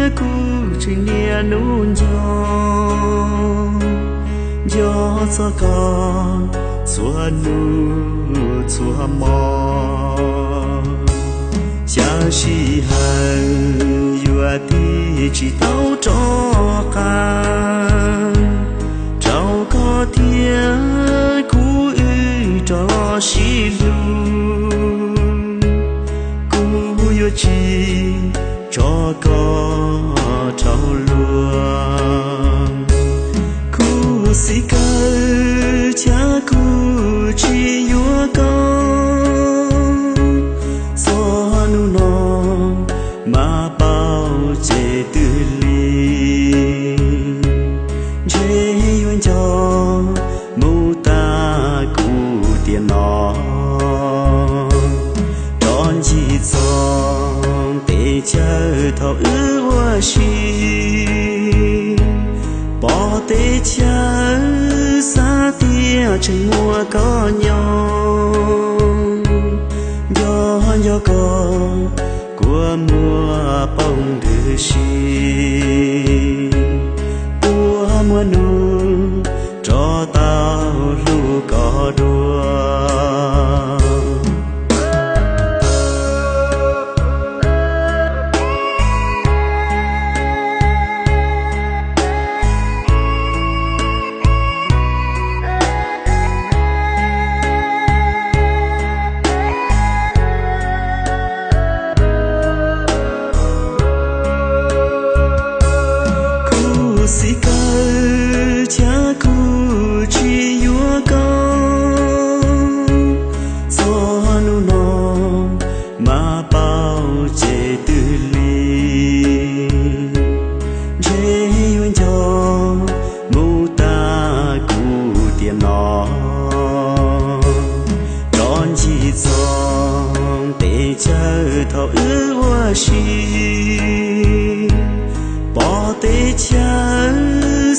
Kuv tseem niaj hnub nco, nco txog koj txhua hnub txhua hmo. Xya sij hawm yuav tig tsis tau rov qab rau koj thiab kuv wb rov sib hlub. Kuv yuav tsis tso koj dhau los. Khuv xim kawg thiab kuv tsis yuav koj. Txog hnub no mas paub ces twb lig, ntshe yuav nco mus tas kuv tiam no. Rov ncig txog tej chaw thaum wb ua si, pom tej chaw xav tias tseem muaj koj nyob. Nco nco koj kua muag poob ntws si, kua muag nug rov tau hlub koj dua. Khuv xim kawg thiab kuv tsis yuav koj. Txog hnub no mas paub ces twb lig, ntshe yuav nco mus tas kuv tiam no. Rov ncig txog tej chaw thaum wb ua si, pom tej chaw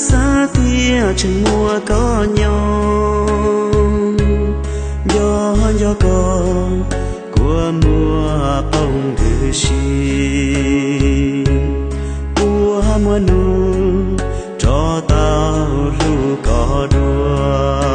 xav tias tseem muaj koj nyob. Nco nco koj kua muag poob ntws si, kua muag nug rov tau hlub koj dua.